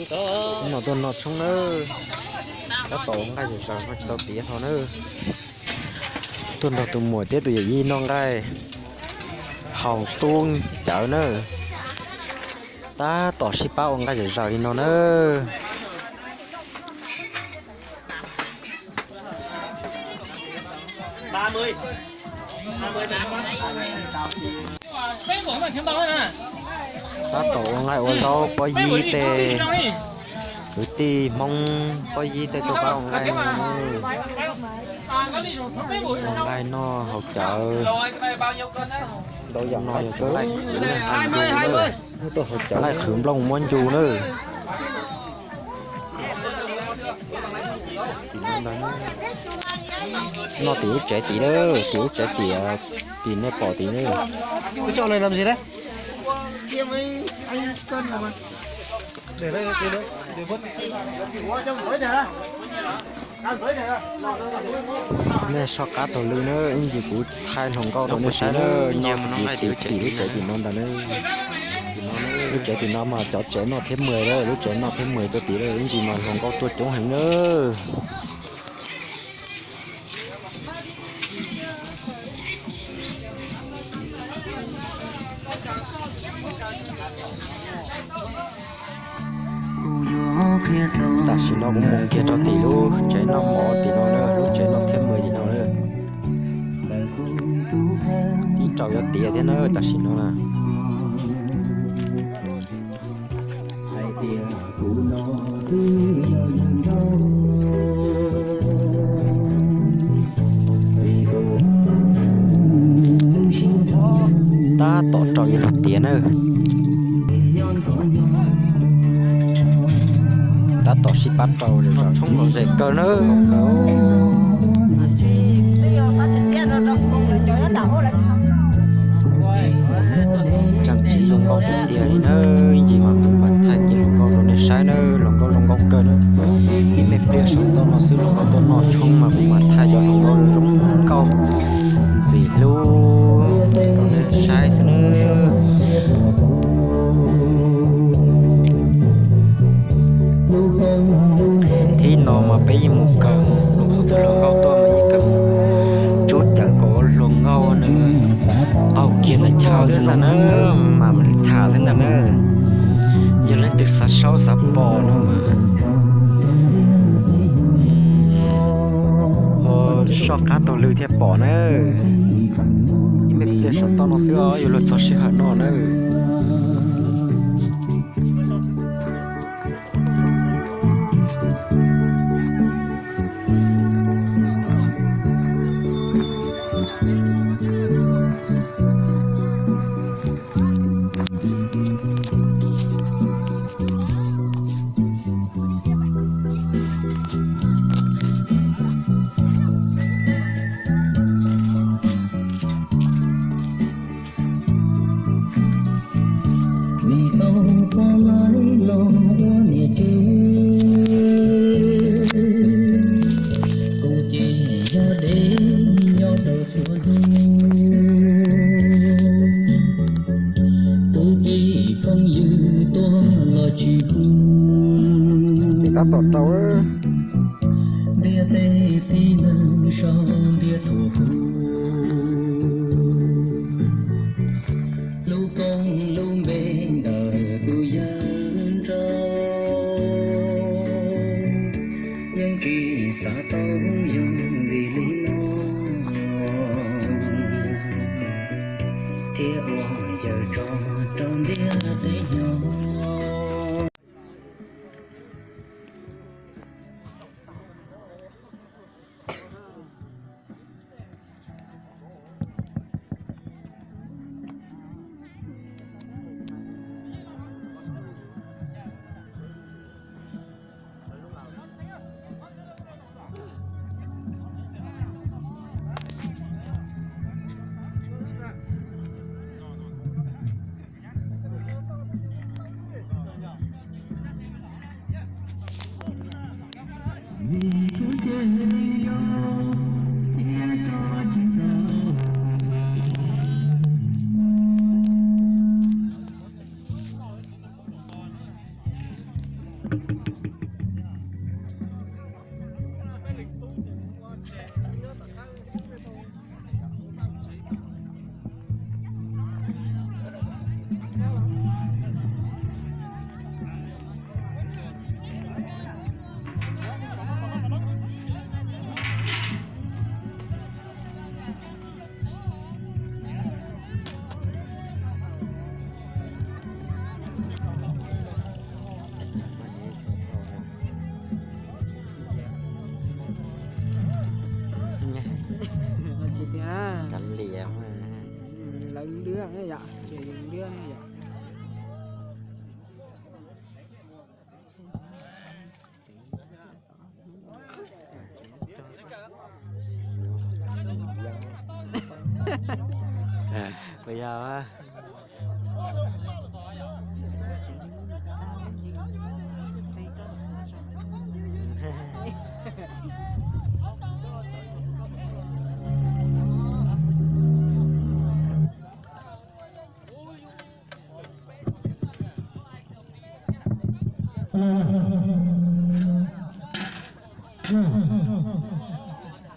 Hnub no tuaj noj tshoob nawb, tab tom ua nqaij zom zaws no tsis tau tiav hlo nawb. Tuaj nrog tus muam thiab tus yawm yij noj nqaij haus tub cawv nawb. Tab tom sib pab ua nqaij zom zaws li no nawb. Tab tom ua nqaij ua zaub pob yib tej kwv tij Hmoob pob yib tej tuaj pab ua nqaij no. Ua nqaij noj haus cawv, ntau yam no yog cov nqaij qhwv nplooj muab ncu nawb. Noj tim lub tsev tim, tim lub tsev tim, tim nej pom tim nawb. Nej soj qab taug lw nawb, ib ntsis kuv thaij hluas nkauj rau nej saib nawb, noj tim lub tsev tim no ntag nawb. Lub tsev tim no mas cov tsev noj thiab muag, lub tsev noj thiab muag rau tim lawm, ib ntsis mas hluas nkauj tuaj coob heev nawb. Tam sim no kuv mus kiag rau tim lub tsev noj mov tim no na, lub tsev noj thiab muag tim no na. Tib rau yuav tiav thiab na tam sim no na. Tab tom rau yuav luag tiav na. Tab tom sib pab rau, tshoob los ze kawg na. Tseem tsis zoo nkauj tiag tiag li na, ib ntsis mas kuv mam thaij kiag hluas nkauj rau nej saib na, hluas nkauj zoo nkauj kawg na. Ib me pliag saum toj no xwb hluas nkauj tuaj noj tshoob mas kuv mam thaij cov hluas nkauj zoo nkauj ntxim hlub rau nej saib xwb na. Thib no mas peb yeej mus kawm, hluas nkauj tuaj mas yeej kawm tsub cawv kom ua hluas nkauj nws qaug kiag ntawm chaw xwb ntag na, mas mam li tham xwb ntag na. Yog leej twg xav saib xav pom no mas ho soj qab taug lw thiaj pom na. Ib me pliag saum toj no xwb os, yuav luag txog sij hawm no na. Nim no pog laib los ua niam tsev, kuv ces yog deb nyob rau txhua hnub. Kwv tij phooj ywg tuaj los tsis pub, tab tom rau ntiaj teb tib neeg so ntiaj thaum ub. Lub koob lub npe ntawm tus yawg nraug yeej tsis xav tau yoog vim li no thiab ua yawg tso rau ntiaj teb nyob.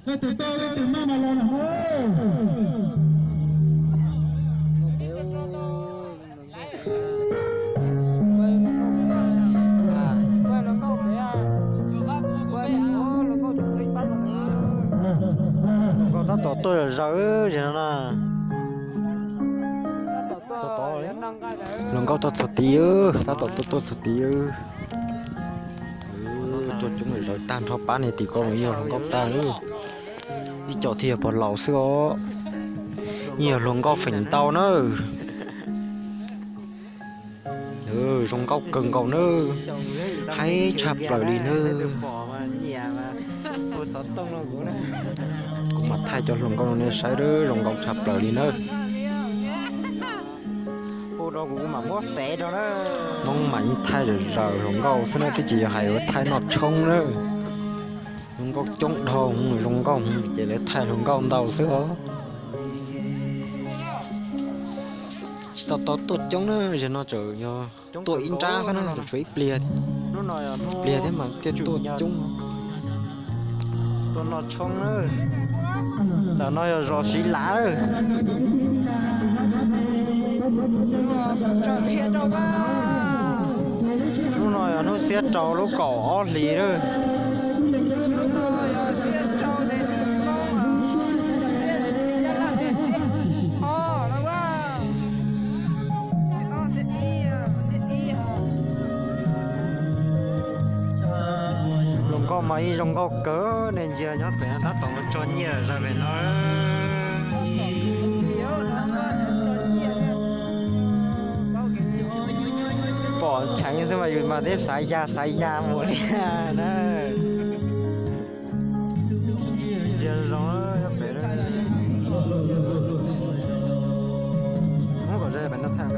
Leej twg tuaj leej twg maj mas los na. Hluas nkauj tab tom tuaj zom zaws zem no na. Hluas nkauj tuaj txog tid, tab tom tuaj tuaj txog tid. Tuaj coob zom zaws tag nrho pab ne tim ko los yog hluas nkauj tag. Ib co thiaj yog pog laus xwb os. Yeej yog hluas nkauj feem ntau na. Zoo nkauj kawg nkaus nawb, haib tshaj plaws li nawb. Kuv mam thaij cov hluas nkauj no nej saib, zoo nkauj tshaj plaws li nawb. Hmoob mas yeej thaij zom zaws hluas nkauj xwb na, twb tsis yog hais yuav thaij noj tshoob nawb. Hluas nkauj coob dhau, zoo nkauj ces lawv thaij hluas nkauj ntau xwb os. Tsis tau tau tuaj coob na, zaum no tseem yog tuaj ib nrab xwb na, tshuav ib pliag, pliag thiab mas thiaj tuaj coob. Tuaj noj tshoob na. Ntawm no yog zos Siv Lav lawm. Hnub no yog hnub xiab rau lub kaum ob hlis lawm. Zoo nkauj mas ib zoo nkauj kawg, nej ntsia nyob pem tab tom ua tso nyiaj zog pem no. Pom cheev xwb mas yus mas twb xav ya xav ya mus li na. Ntsia zoo, pem, muab kom ze pem no thaij.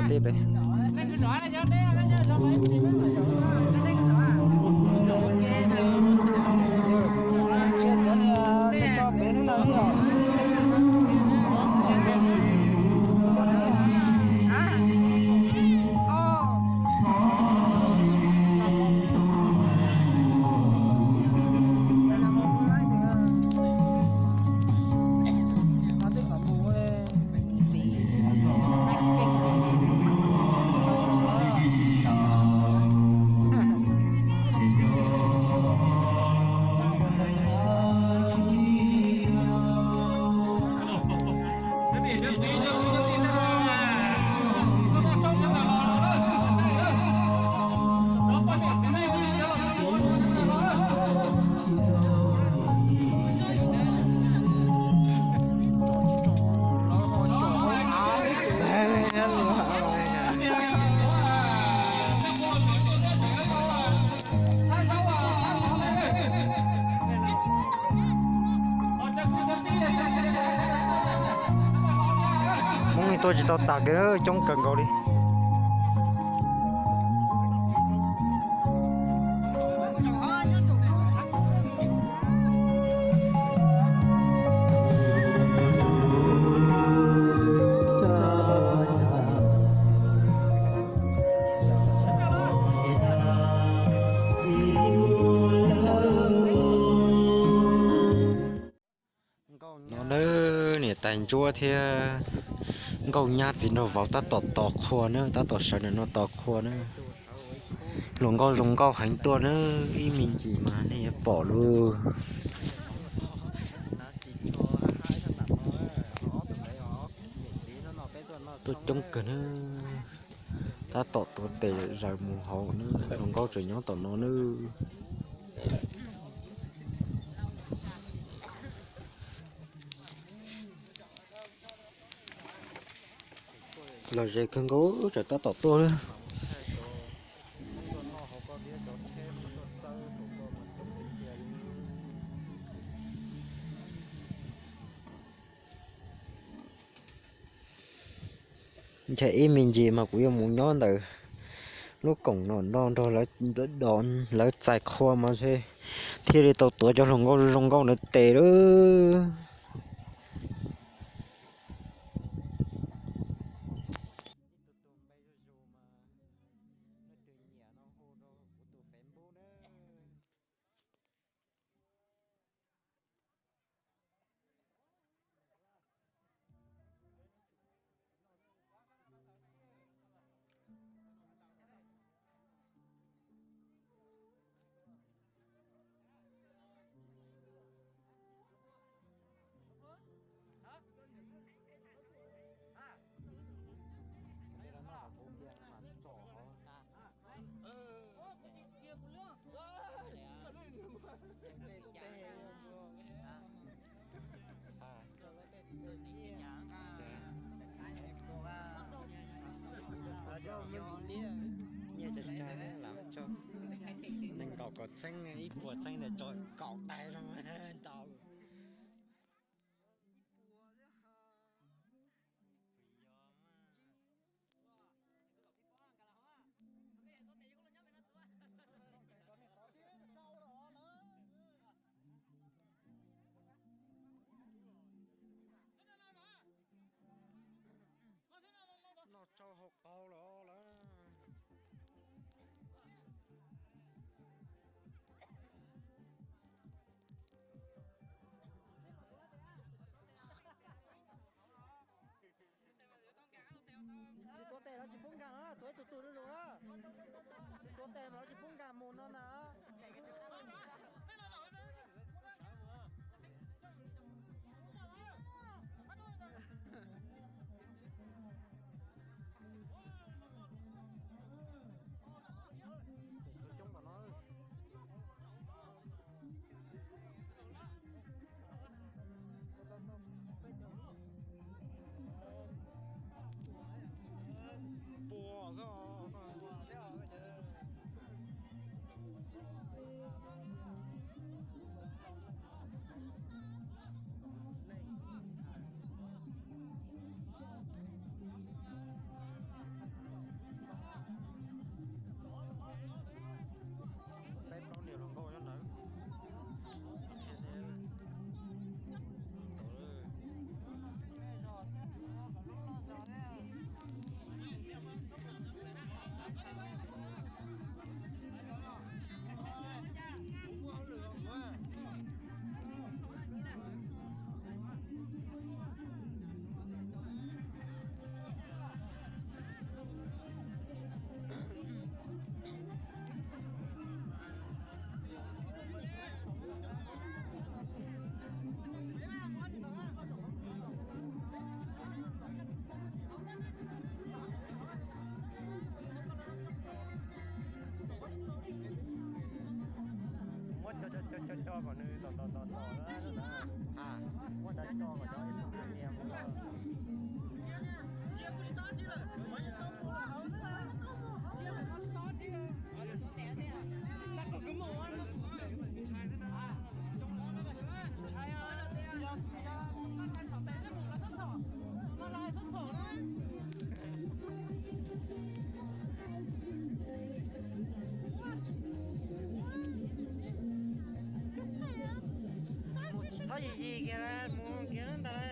Tej pem. Hmoob tuaj tsis tau tas kiag, coob kawg nkaus li. No nawb, niam tais ntsuab thiab nkauj nyab txiv nraug vauv tab tom tos qhua nawb, tab tom sawv ntawm no tos qhua nawb. Hluas nkauj zoo nkauj heev tuaj nawb, ib me ntsis mas nej yuav pom lauj. Tuaj coob kawg nawb. Tab tom tuav tes zaws mus hauv nawb, hluas nkauj tseem nyob tom no nawb. Los ze kawg nkaus, tseem tab tom tuaj lawm. Ntshe ib me ntsis mas kuv yuav mus nyob ntawm lub koom no no nrog lawv txais qhua mas thiaj li tau tuav cov hluas nkauj zoo nkauj ntawd tes lawm. Nyiaj tsa tsa lam tso, nees nkaum kaum txheeb ib puas txheeb ntawd tso kaum tais rau ntau. Noj tsau hau qaug los lawm. Tsis tuav tes lawv tsis pub nkag na, tuav ib tug tug zuj zus na. Tsis tuav tes mas lawv tsis pub nkag mus no na. Peb plaub niag hluas nkauj nyob ntawd. Muab co co co co kom nws tom tom tom tom. Muab co co kom cov ib tug niam. Mus txhob yim yim kiag, mus kiag ntawd.